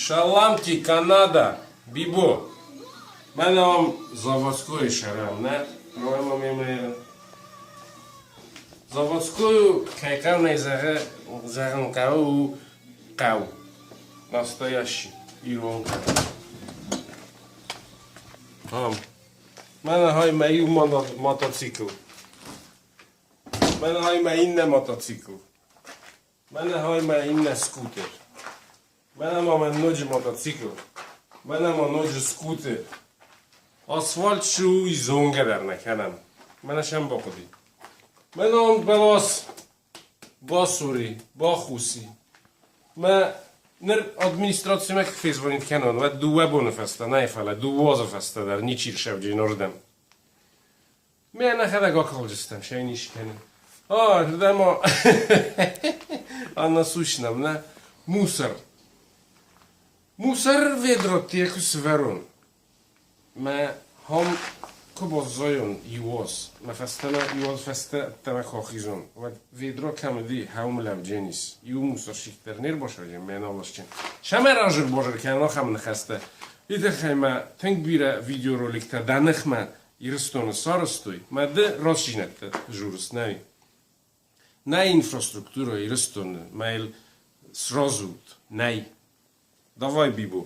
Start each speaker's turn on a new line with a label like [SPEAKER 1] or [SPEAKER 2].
[SPEAKER 1] Шаламти, Канада, Бибо. Мӕнӕ ам заводскойы сӕрӕн, нӕ? Ройма мемӕ Заводскою кӕй хъӕу нӕ зӕгъы, зӕгъын хъӕуы, у хъӕу. Настоящий ирон хъӕу. Ам. Мӕнӕ хай мӕ иу мотоцикл. Мӕнӕ хай мӕ иннӕ мотоцикл. Мӕнӕ хай мӕ иннӕ скутер. Мӕнӕ ма мӕ ноджы мотоцикл. Мӕнӕ ма ноджы скутер. Асфальт цы у, уый зонгӕ дӕр нӕ кӕнӕм. Мӕнӕ сӕм бахъуыди. Мӕнӕ ам бӕлас басури, бахуси. Мӕ ныр администрацимӕ куы фезвонит кӕнон, уӕд дыууӕ боны фӕстӕ, нӕй фӕлӕ дыууӕ азы фӕстӕ дӕр ничи рсӕвджын уырдӕм. Ме нӕхӕдӕг акалдзыстӕм, сӕ низ кӕны. А, рдӕм а насущном, нӕ? Мусор. Мусор ведроты куы сывӕрон, мӕ хом куы баззайон иуаз, мӕ фӕстӕмӕ иуаз фӕстӕ ӕддӕмӕ куы ахизон, уӕд ведро кӕм уыди, хӕу мыл ӕвджен ис. Иу мусорщик дӕр не рбасӕвджен, мӕ нал асджын. Сӕмӕ разыр-базыр кӕнын ахӕм ныхӕстӕ. Уый тыххӕй мӕ тынг бирӕ видеороликтӕ дӕ ныхмӕ Ирыстоны сарӕзтой, мӕ ды рӕстдзинӕдтӕ журыс, нӕй. Нӕй инфраструктурӕ Ирыстоны, мӕ йыл сразы ут, нӕй. Давай, Бибо.